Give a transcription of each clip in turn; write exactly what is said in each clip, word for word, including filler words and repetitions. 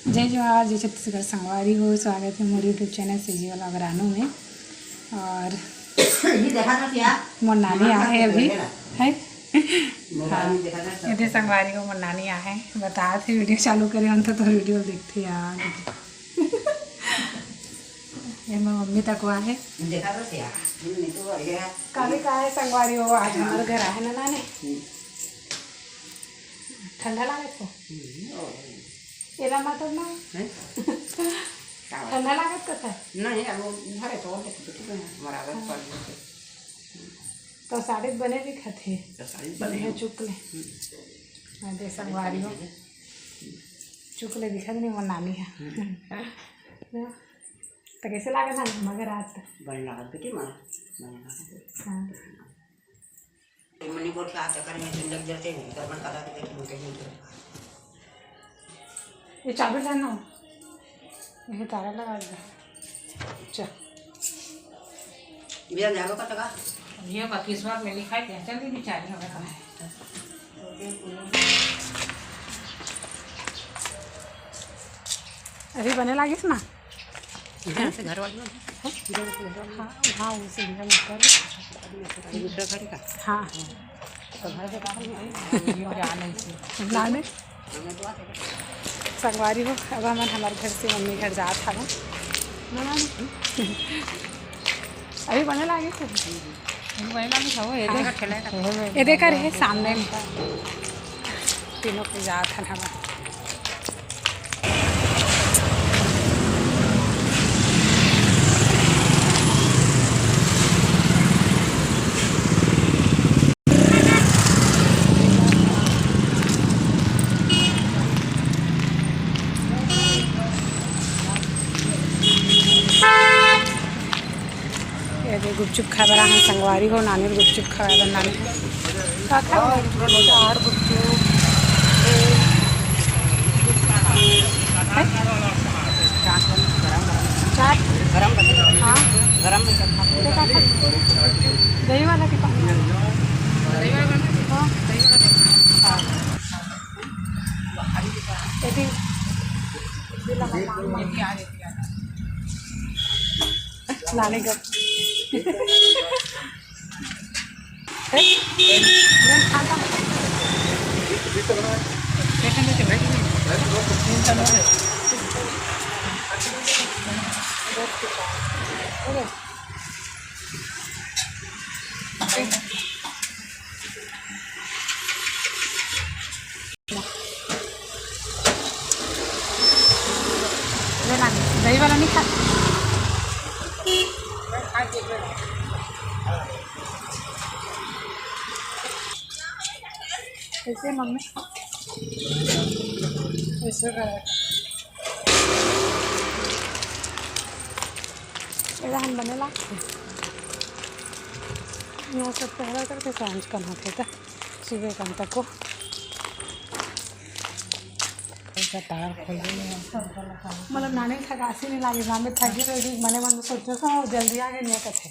जय जोहार, जय छत्तीसगढ़ संगवारी हो, स्वागत है मोर YouTube चैनल सेजी वाला ग्रानू में। और ये देखा था क्या? मोर नानी आहे अभी, है? हाँ, ये दे संगवारी हो, मोर नानी आहे। बता थे वीडियो चालू करे हन तो, तो वीडियो देखते यार। ये मोर मम्मी तको आहे। देखा था क्या? काली का है संगवारी हो, आज हमारे घर आहे ना नानी। ठंडा लागत हे? एला मतलब ना। हैं? का बात? ठंडा लागत कथा? नहीं, अब वो घर है तो और देख, तो ठीक है, हमारा आदत पड़ गई है। तो साड़ी बने भी खाते। तो साड़ी बने बढ़िया हो। चुकले। हम्म। मैं दे संगवारी हो। चुकले दिखा नहीं, वो नानी है। हम्म। ना? तो कैसे लागत हे मगर रात? बने लागत बेटी, माँ। बने लागत। हाँ। मनी कोट के हाथ कर में लग जाते हैं, गड़बड़ करा के देखिए, उनके लिए। ये चाबी लाना, ये ताला लगा दे। अच्छा। भैया, जाबो का तका? ये का किस्मत में लिखा है, चल दी बेचारी, हमें कहाँ है। अभी बने लागिस ना? इधर से घर वाली वाली। हाँ, हाँ, वो सीढ़िया में ऊपर। दूसरा घर का? हाँ। तो घर से बाहर निकल। ये जा नहीं थी। लाने। संगवारी हो, अब हमन हमारे घर से मम्मी घर जात हवन। अभी बने लागे थे। अभी बने लागे था, वो ये देख। ये देखा रहे सामने में। तीनों के जात हन हमन। ये दे गुपचुप खाए बर आहन संगवारी हो, नानी गुपचुप खाए बर नानी। का खाए बर? चाट, गुपचुप, हैं? चाट? गरम, गरम। चाट? गरम, गरम। हाँ। गरम में क्या खाते? ये का खाते? दही वाला के पानी? दही वाला? हाँ। दही वाला। हाँ। ये भी, ये भी लगा, ये भी आ रही है। लाने का। दही वाला नहीं खा। ऐसे मम्मी, ऐसे कर। एला हम बने लागथे। नौ से पहला करके सांझ कन होथे त सुबह कन तक को। ऐसा तार खोल देंगे। मतलब नानी थकासी नहीं लागे, नानी थकी रही, मने मन सोचो सा जल्दी आ गए नहीं कथे।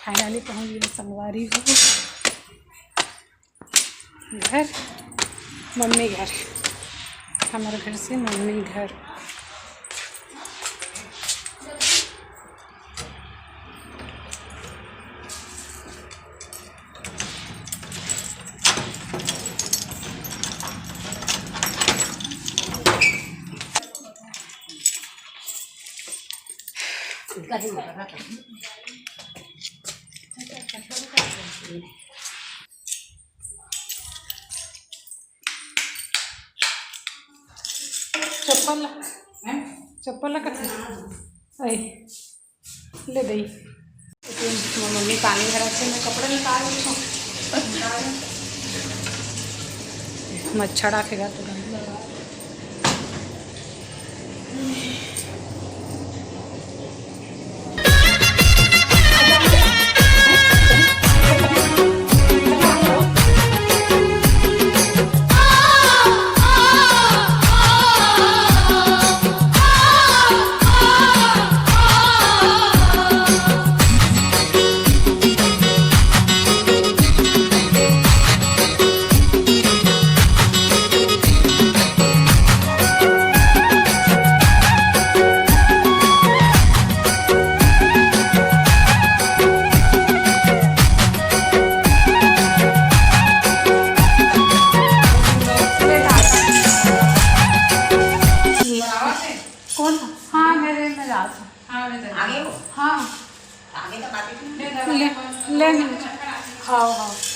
फाइनली पहुँच गए संगवारी हो घर, मम्मी घर, हमारे घर से मम्मी घर। चप्पल ला, हैं? चप्पल ला कथे? ऐ, ले दई। मम्मी पानी भरा से मैं कपड़ा निकाल रही हूँ। मच्छर आ फिरा तो गंदा। हाँ। ले, ले, खाओ, खाओ।